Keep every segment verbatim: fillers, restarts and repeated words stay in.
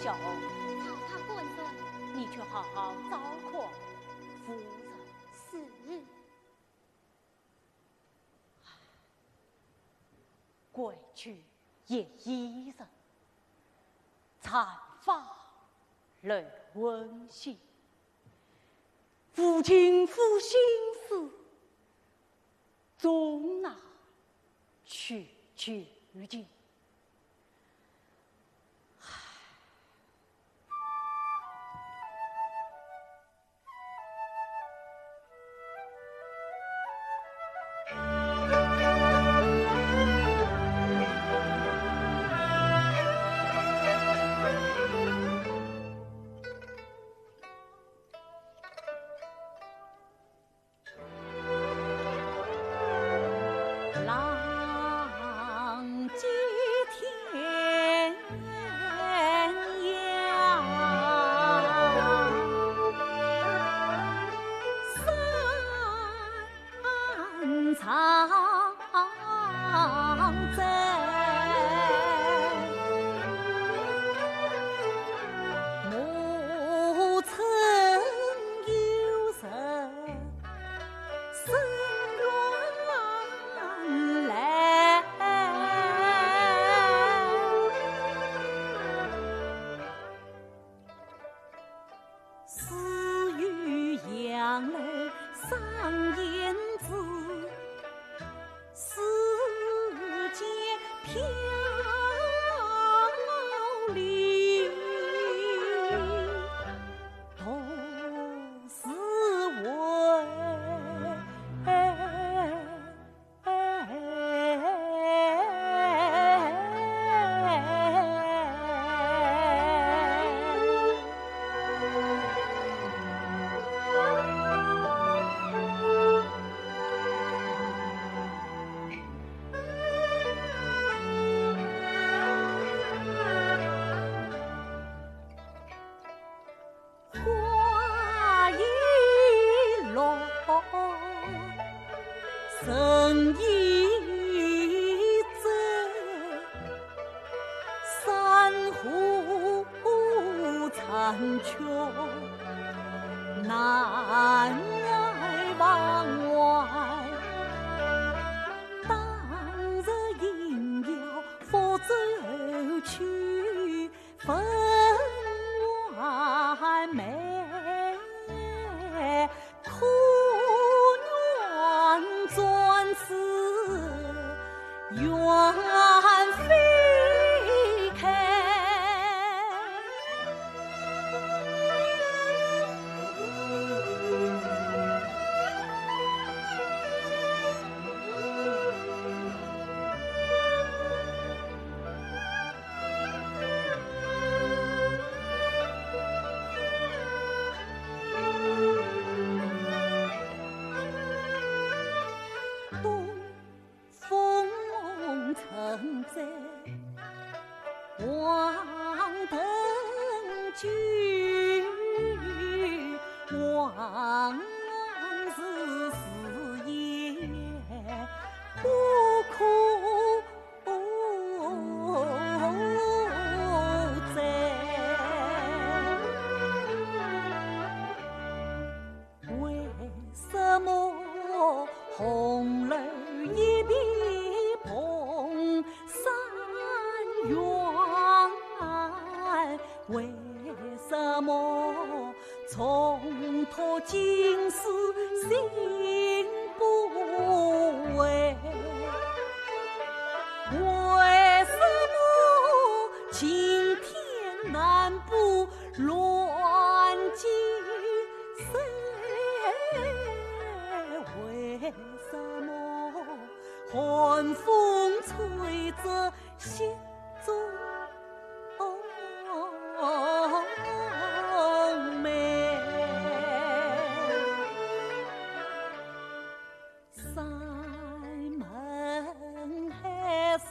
小红，曹大官人，你去好好照看夫人。是。 规矩严严实，残法乱行，无情无心思，总拿去求情。唉。 浪迹天涯，山长征，暮春又是 声远来，似有杨柳生烟紫，世间飘零。 独是为花已落，人已走，山河残缺，难忘怀。当日莺鸟飞走去， 问还没，可愿转世，愿飞开。在黄灯酒，往事是也不可再。为什么红楼一片蓬山远？为什么重托青丝心不危？为什么青天难不乱金山？为什么寒风吹着雪中梅？山盟海誓，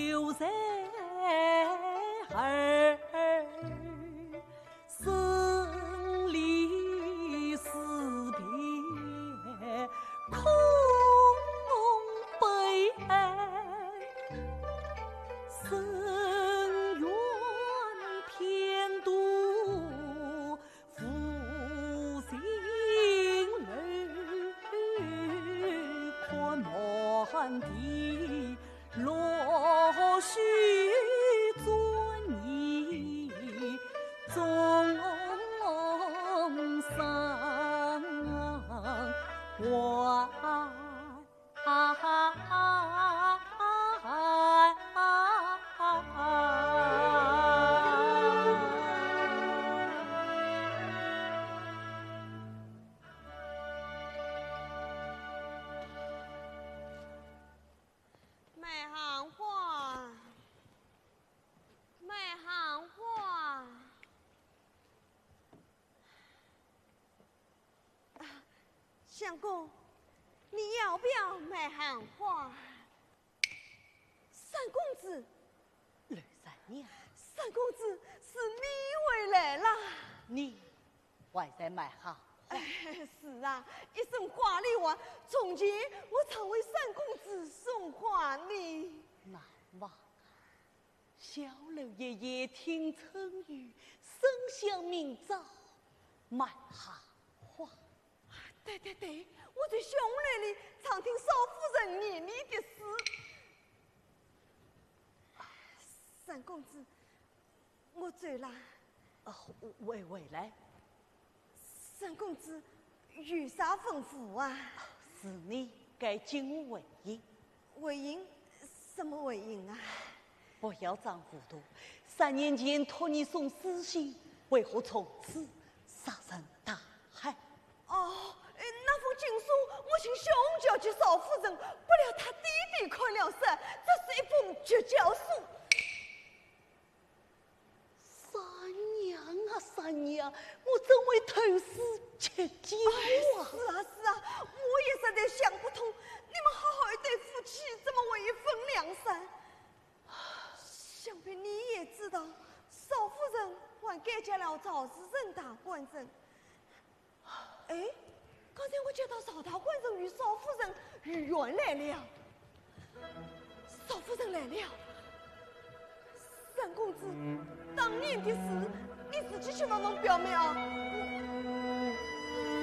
犹在耳。生离死别，空悲哀。深院天都 无情楼，看满地落雪，转移终生还。 卖行货，卖行货。 啊，相公，你要不要卖行货？三公子。濂三娘。三公子，是你回来啦。你还在卖行货？哎，是啊，一身花里胡，从前我常为三公子送花呢。难忘啊， 小楼夜夜听春雨，生想明朝卖行货。对对对，我在小楼里常听少夫人念你的诗。三公子，我走啦。哦，回，回来。 三公子，有啥吩咐啊？是你该给我回音。回音？什么回音啊？不要装糊涂。三年前托你送书信，为何从此石沉大海？哦，呃，那封情书，我请小红姐去给少夫人，不料她爹爹看了说，这是一封绝交书。 三娘啊，三娘，我怎会投书绝交啊？哎，是啊，是啊，我也实在想不通，你们好好一对夫妻，怎么会一分两散？想必你也知道，少夫人还改嫁了赵氏镇大官人。 哎，刚才我接到赵大官人与少夫人御宴来了。少夫人来了。三公子，当年的事，你自己去问问表妹啊。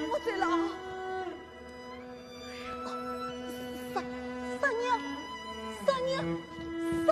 我，我走了啊。三，三娘，三娘，三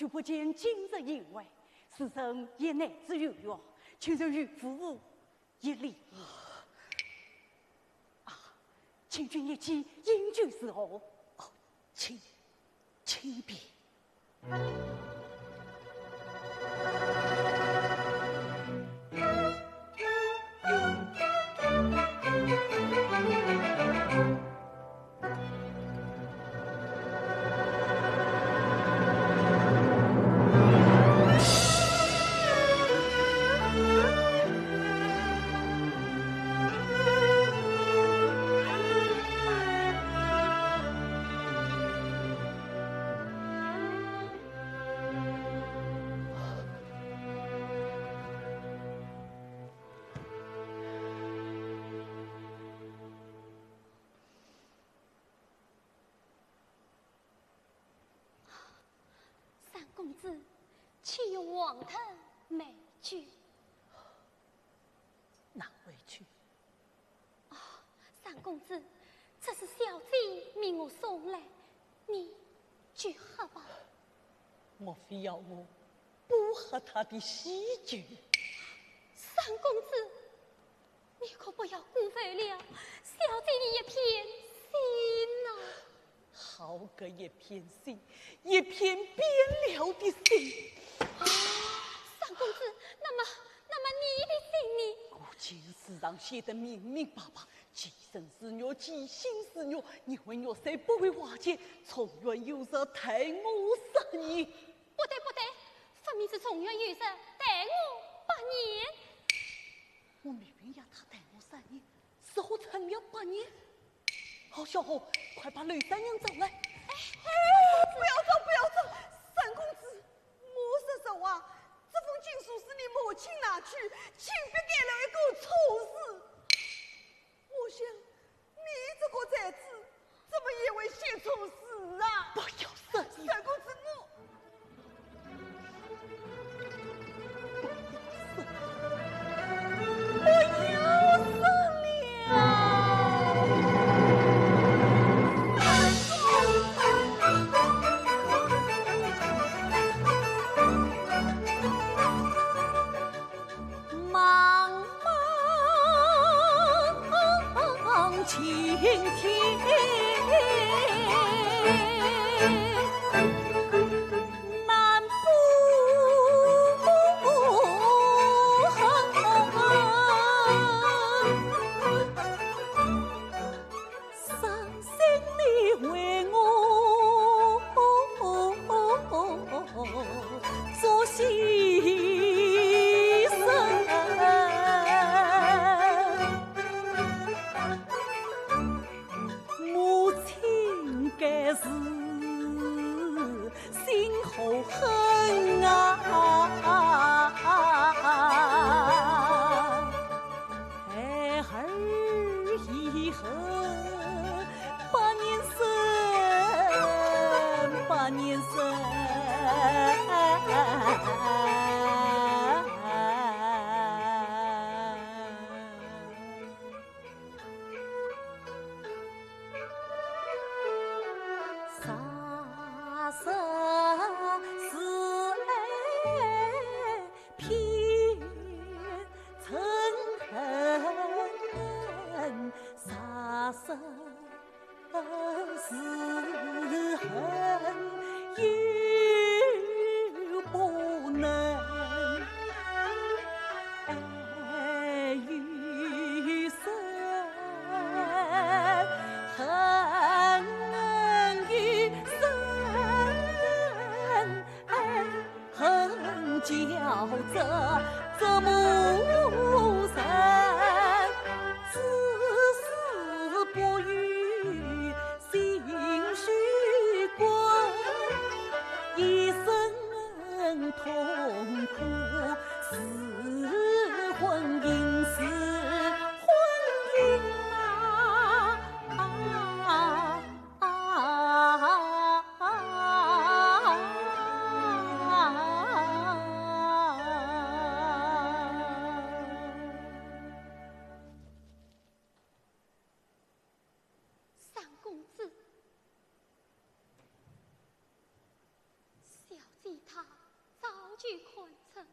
久不见，今日幸会，时辰也乃至圆月，请受于夫妇一礼。啊，请君一起饮酒如何？哦，请，请便。 三公子，岂有黄藤美酒？难为情。哦，三公子，这是小姐命我送来，你就喝吧。莫非要我不喝她的喜酒？三公子， 你可不要辜负了小姐的一片心呐。好个一片心，一片变了的心。三公子，那么，那么你的心呢？我今书上写得明明白白，其身是玉，其心是玉，你为玉碎不为瓦解，从冤有仇，待我十年。不对，不对，分明是从冤有仇，待我百年。 我明明要她待我三年，如何成了八年？好小伙，快把刘三娘找来。哎，哎，不要找，不要找，三公子，我说实话，这封情书是你母亲拿去，请别改了一个错字。我想， 你这个才子，怎么也会写错字啊？不要说了。三公子，我……不要说了。茫茫青天，难不伤心你为我作牺牲。母亲该是心好狠啊！ 孩儿已恨百年身，百年身。啥说是爱 偏成恨，啥说是恨又不能爱与深，恨与深。 恨交织这母人，至死不语心绪滚。去看诊，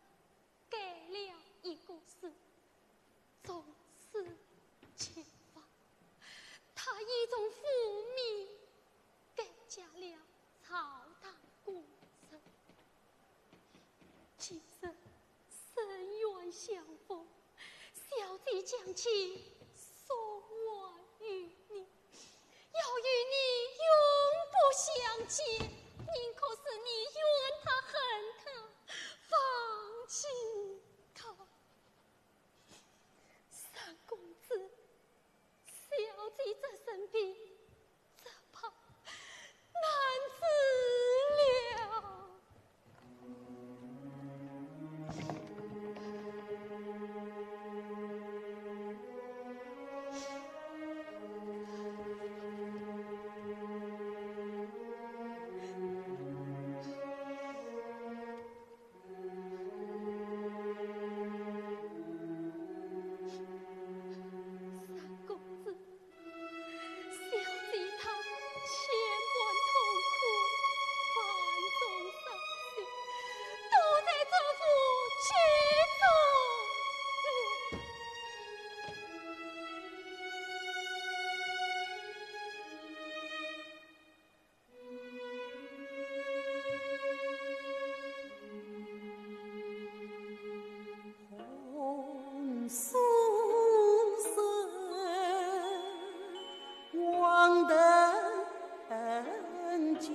改了一个字，从此绝望。他已从无名改嫁了朝堂公子。今日深院相逢，小姐将其送还于你。 要与你永不相见，宁可是你怨他恨他，放弃他。三公子，小姐这身病，只怕难治了。 三公子，小姐她千般痛苦，万种伤心，都在这幅剧中了。 红酥酥黄灯酒，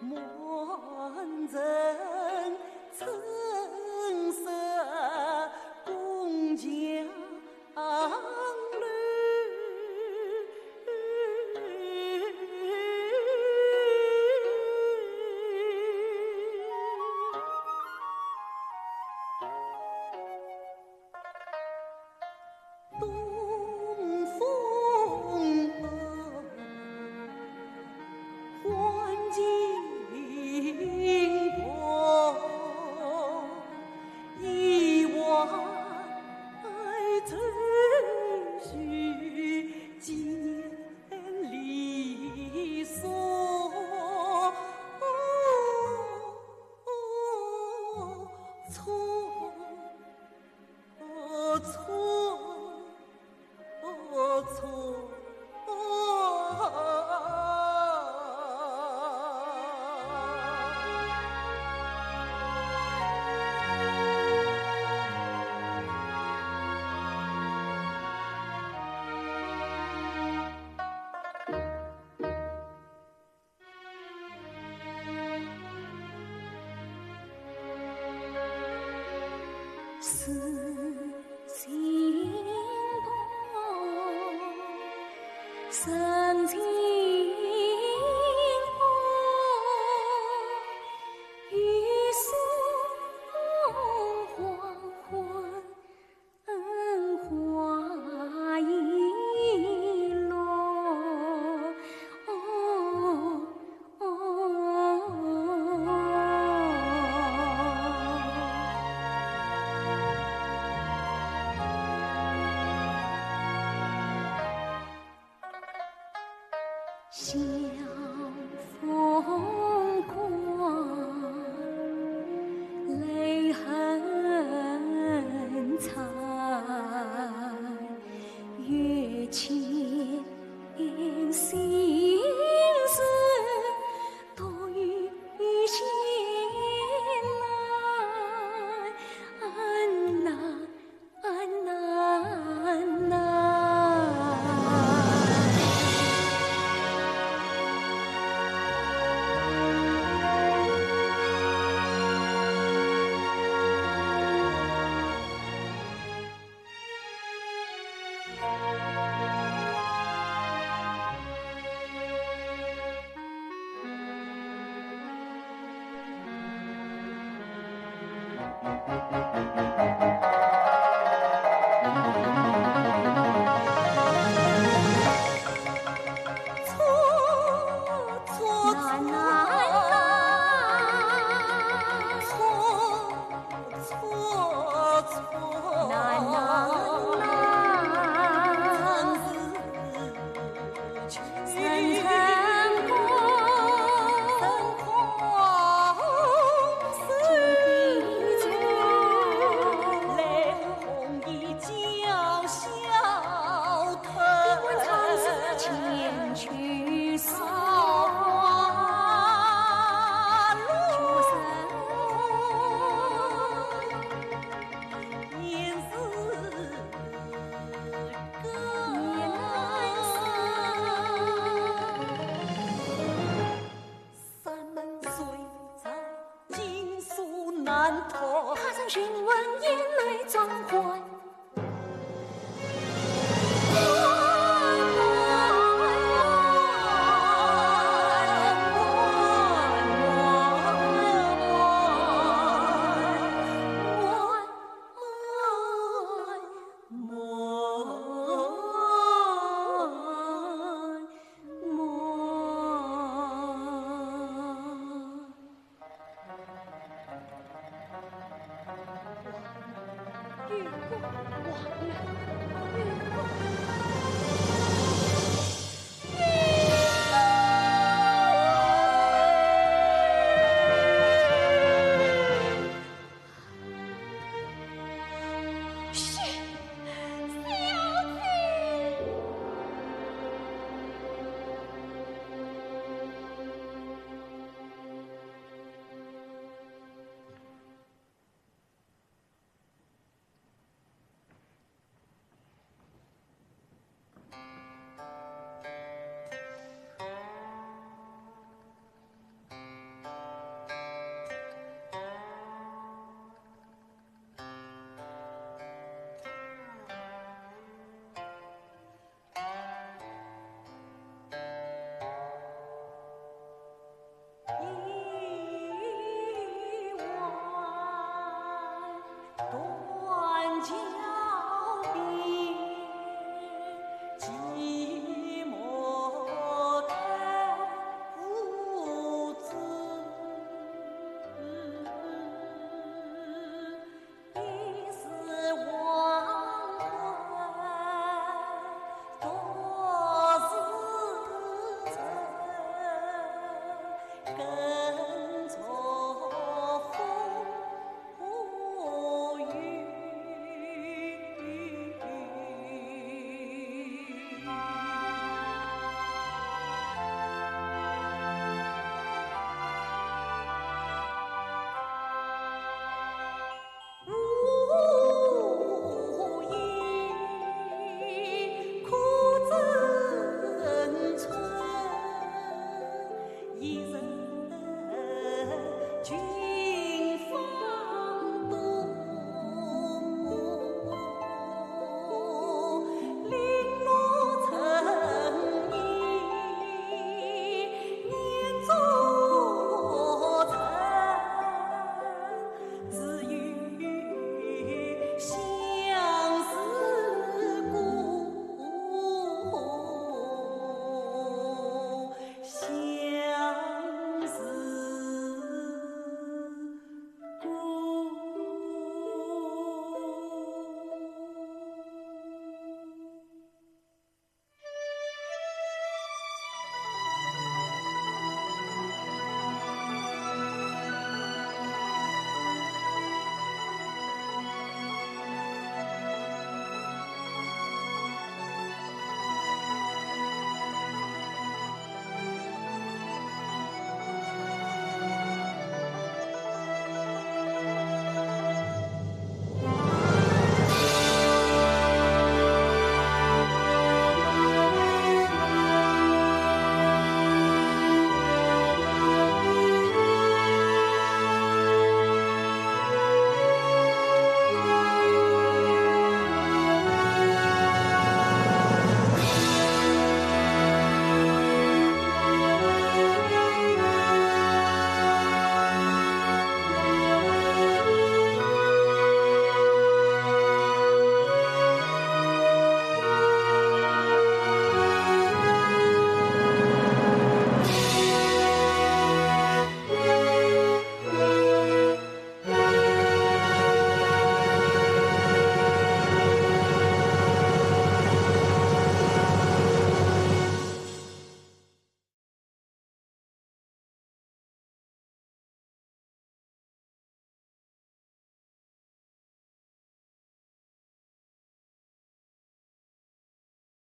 满城春色共佳 晓风光，泪痕残，月见星辰，多与仙难，难。 难，难，难。